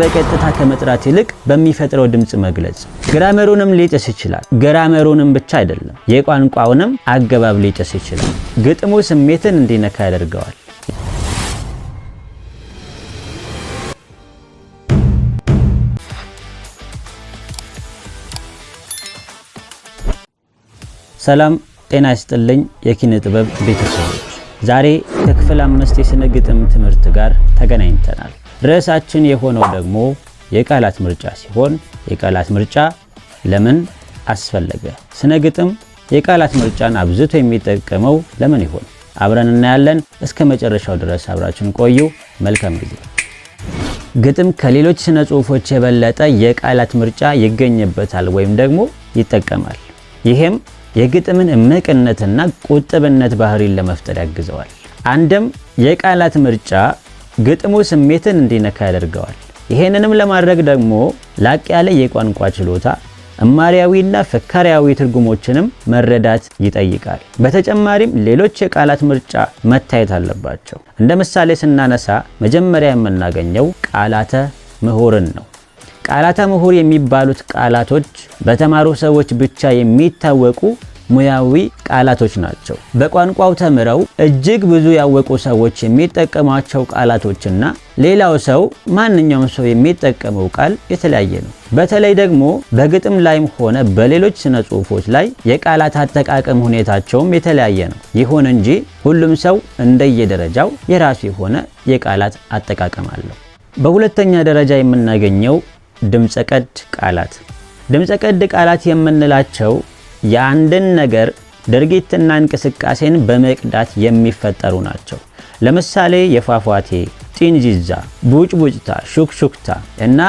በቀጥታ ከመጥራት ይልቅ በሚፈጥረው ድምፅ መግለጽ። Grammar ኡንም ሊጥስ ይችላል። Grammar ኡንም ብቻ አይደለም፣ የቋንቋውንም አገባብ ሊጥስ ይችላል። ግጥሙ ስሜትን እንዲነካ ያደርገዋል። ሰላም ጤና ይስጥልኝ የኪነ ጥበብ ቤተሰቦች፣ ዛሬ ከክፍል 5 የስነ ግጥም ትምህርት ጋር ተገናኝተናል። ርዕሳችን የሆነው ደግሞ የቃላት ምርጫ ሲሆን የቃላት ምርጫ ለምን አስፈለገ? ስነ ግጥም የቃላት ምርጫን አብዝቶ የሚጠቀመው ለምን ይሆን? አብረን እናያለን። እስከ መጨረሻው ድረስ አብራችን ቆዩ። መልካም ጊዜ። ግጥም ከሌሎች ስነ ጽሁፎች የበለጠ የቃላት ምርጫ ይገኝበታል ወይም ደግሞ ይጠቀማል። ይሄም የግጥምን እምቅነትና ቁጥብነት ባህሪን ለመፍጠር ያግዘዋል። አንድም የቃላት ምርጫ ግጥሙ ስሜትን እንዲነካ ያደርገዋል። ይሄንንም ለማድረግ ደግሞ ላቅ ያለ የቋንቋ ችሎታ፣ እማሪያዊና ፍካሪያዊ ትርጉሞችንም መረዳት ይጠይቃል። በተጨማሪም ሌሎች የቃላት ምርጫ መታየት አለባቸው። እንደ ምሳሌ ስናነሳ መጀመሪያ የምናገኘው ቃላተ ምሁርን ነው። ቃላተ ምሁር የሚባሉት ቃላቶች በተማሩ ሰዎች ብቻ የሚታወቁ ሙያዊ ቃላቶች ናቸው። በቋንቋው ተምረው እጅግ ብዙ ያወቁ ሰዎች የሚጠቀሟቸው ቃላቶችና ሌላው ሰው ማንኛውም ሰው የሚጠቀመው ቃል የተለያየ ነው። በተለይ ደግሞ በግጥም ላይም ሆነ በሌሎች ስነ ጽሁፎች ላይ የቃላት አጠቃቀም ሁኔታቸውም የተለያየ ነው። ይሁን እንጂ ሁሉም ሰው እንደየደረጃው የራሱ የሆነ የቃላት አጠቃቀም አለው። በሁለተኛ ደረጃ የምናገኘው ድምፀ ቀድ ቃላት። ድምፀ ቀድ ቃላት የምንላቸው የአንድን ነገር ድርጊትና እንቅስቃሴን በመቅዳት የሚፈጠሩ ናቸው። ለምሳሌ የፏፏቴ፣ ጢንዚዛ፣ ቡጭቡጭታ፣ ሹክሹክታ እና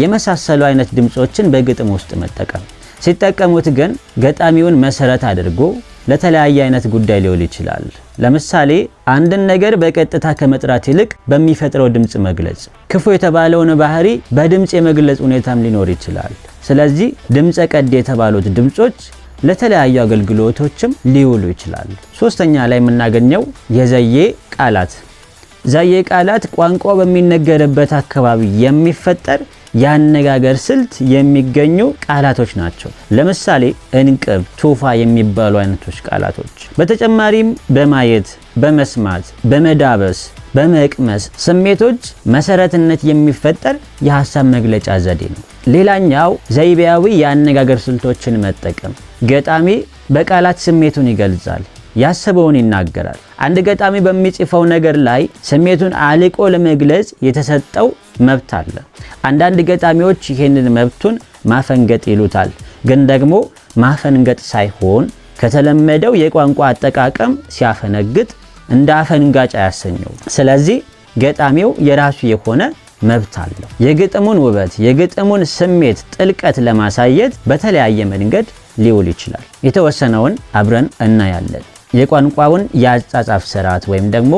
የመሳሰሉ አይነት ድምጾችን በግጥም ውስጥ መጠቀም። ሲጠቀሙት ግን ገጣሚውን መሰረት አድርጎ ለተለያየ አይነት ጉዳይ ሊውል ይችላል። ለምሳሌ አንድን ነገር በቀጥታ ከመጥራት ይልቅ በሚፈጥረው ድምፅ መግለጽ፣ ክፉ የተባለውን ባህሪ በድምፅ የመግለጽ ሁኔታም ሊኖር ይችላል። ስለዚህ ድምፀ ቀድ የተባሉት ድምጾች ለተለያዩ አገልግሎቶችም ሊውሉ ይችላሉ። ሶስተኛ ላይ የምናገኘው የዘዬ ቃላት። ዘዬ ቃላት ቋንቋ በሚነገርበት አካባቢ የሚፈጠር የአነጋገር ስልት የሚገኙ ቃላቶች ናቸው። ለምሳሌ እንቅብ፣ ቱፋ የሚባሉ አይነቶች ቃላቶች። በተጨማሪም በማየት፣ በመስማት፣ በመዳበስ፣ በመቅመስ ስሜቶች መሰረትነት የሚፈጠር የሀሳብ መግለጫ ዘዴ ነው። ሌላኛው ዘይቤያዊ የአነጋገር ስልቶችን መጠቀም። ገጣሚ በቃላት ስሜቱን ይገልጻል፣ ያሰበውን ይናገራል። አንድ ገጣሚ በሚጽፈው ነገር ላይ ስሜቱን አልቆ ለመግለጽ የተሰጠው መብት አለ። አንዳንድ ገጣሚዎች ይህንን መብቱን ማፈንገጥ ይሉታል። ግን ደግሞ ማፈንገጥ ሳይሆን ከተለመደው የቋንቋ አጠቃቀም ሲያፈነግጥ እንደ አፈንጋጭ አያሰኘው። ስለዚህ ገጣሚው የራሱ የሆነ መብት አለው። የግጥሙን ውበት፣ የግጥሙን ስሜት ጥልቀት ለማሳየት በተለያየ መንገድ ሊውል ይችላል። የተወሰነውን አብረን እናያለን። የቋንቋውን የአጻጻፍ ስርዓት ወይም ደግሞ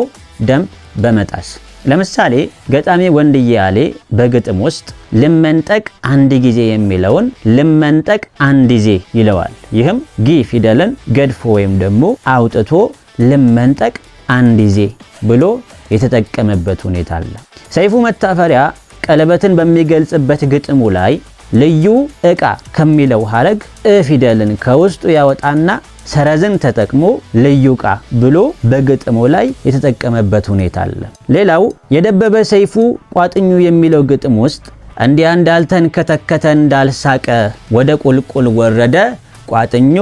ደንብ በመጣስ ለምሳሌ ገጣሚ ወንድዬ አሌ በግጥም ውስጥ ልመንጠቅ አንድ ጊዜ የሚለውን ልመንጠቅ አንድ ጊዜ ይለዋል። ይህም ጊ ፊደልን ገድፎ ወይም ደግሞ አውጥቶ ልመንጠቅ አንድ ጊዜ ብሎ የተጠቀመበት ሁኔታ አለ። ሰይፉ መታፈሪያ ቀለበትን በሚገልጽበት ግጥሙ ላይ ልዩ እቃ ከሚለው ሀረግ እ ፊደልን ከውስጡ ያወጣና ሰረዝን ተጠቅሞ ልዩ ዕቃ ብሎ በግጥሙ ላይ የተጠቀመበት ሁኔታ አለ። ሌላው የደበበ ሰይፉ ቋጥኙ የሚለው ግጥም ውስጥ እንዲያ እንዳልተንከተከተ እንዳልሳቀ ወደ ቁልቁል ወረደ ቋጥኙ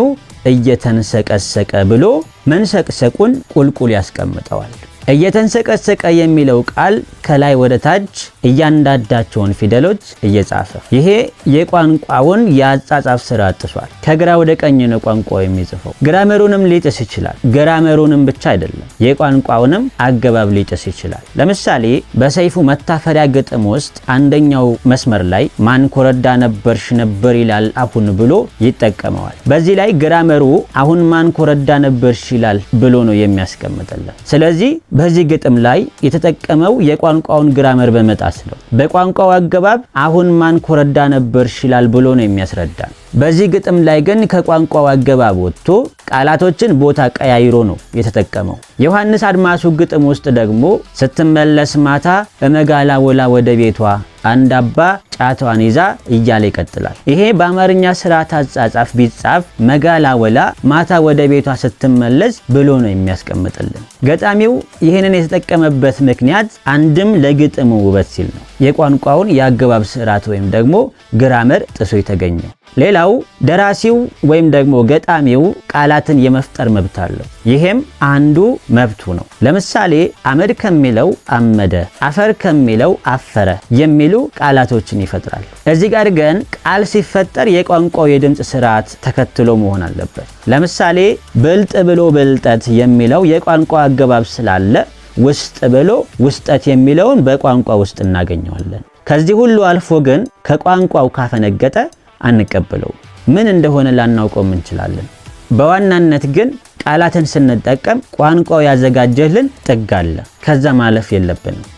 እየተንሰቀሰቀ ብሎ መንሰቅሰቁን ቁልቁል ያስቀምጠዋል። እየተንሰቀሰቀ የሚለው ቃል ከላይ ወደ ታች እያንዳንዳቸውን ፊደሎች እየጻፈ ይሄ የቋንቋውን የአጻጻፍ ስራ ጥሷል። ከግራ ወደ ቀኝ ነው ቋንቋው የሚጽፈው። Grammar ኡንም ሊጥስ ይችላል። Grammar ኡንም ብቻ አይደለም፣ የቋንቋውንም አገባብ ሊጥስ ይችላል። ለምሳሌ በሰይፉ መታፈሪያ ግጥም ውስጥ አንደኛው መስመር ላይ ማን ኮረዳ ነበርሽ ነበር ይላል አሁን ብሎ ይጠቀመዋል። በዚህ ላይ grammar ኡ አሁን ማን ኮረዳ ነበርሽ ይላል ብሎ ነው የሚያስቀምጥልን። ስለዚህ በዚህ ግጥም ላይ የተጠቀመው የቋንቋውን grammar በመጣስ ነው። በቋንቋው አገባብ አሁን ማን ኮረዳ ነበርሽ ይላል ብሎ ነው የሚያስረዳን። በዚህ ግጥም ላይ ግን ከቋንቋው አገባብ ወጥቶ ቃላቶችን ቦታ ቀያይሮ ነው የተጠቀመው። ዮሐንስ አድማሱ ግጥም ውስጥ ደግሞ ስትመለስ ማታ እመጋላ ወላ ወደ ቤቷ አንድ አባ ጫቷን ይዛ እያለ ይቀጥላል። ይሄ በአማርኛ ስርዓት አጻጻፍ ቢጻፍ መጋላ ወላ ማታ ወደ ቤቷ ስትመለስ ብሎ ነው የሚያስቀምጥልን። ገጣሚው ይህንን የተጠቀመበት ምክንያት አንድም ለግጥሙ ውበት ሲል ነው። የቋንቋውን የአገባብ ስርዓት ወይም ደግሞ grammar ጥሶ የተገኘው። ሌላው ደራሲው ወይም ደግሞ ገጣሚው ቃላትን የመፍጠር መብት አለው። ይሄም አንዱ መብቱ ነው። ለምሳሌ አመድ ከሚለው አመደ፣ አፈር ከሚለው አፈረ የሚሉ ቃላቶችን ይፈጥራል። እዚህ ጋር ግን ቃል ሲፈጠር የቋንቋው የድምፅ ስርዓት ተከትሎ መሆን አለበት። ለምሳሌ ብልጥ ብሎ ብልጠት የሚለው የቋንቋ አገባብ ስላለ ውስጥ ብሎ ውስጠት የሚለውን በቋንቋ ውስጥ እናገኘዋለን። ከዚህ ሁሉ አልፎ ግን ከቋንቋው ካፈነገጠ አንቀበለውም። ምን እንደሆነ ላናውቀውም እንችላለን። በዋናነት ግን ቃላትን ስንጠቀም ቋንቋው ያዘጋጀልን ጥግ አለ። ከዛ ማለፍ የለብንም።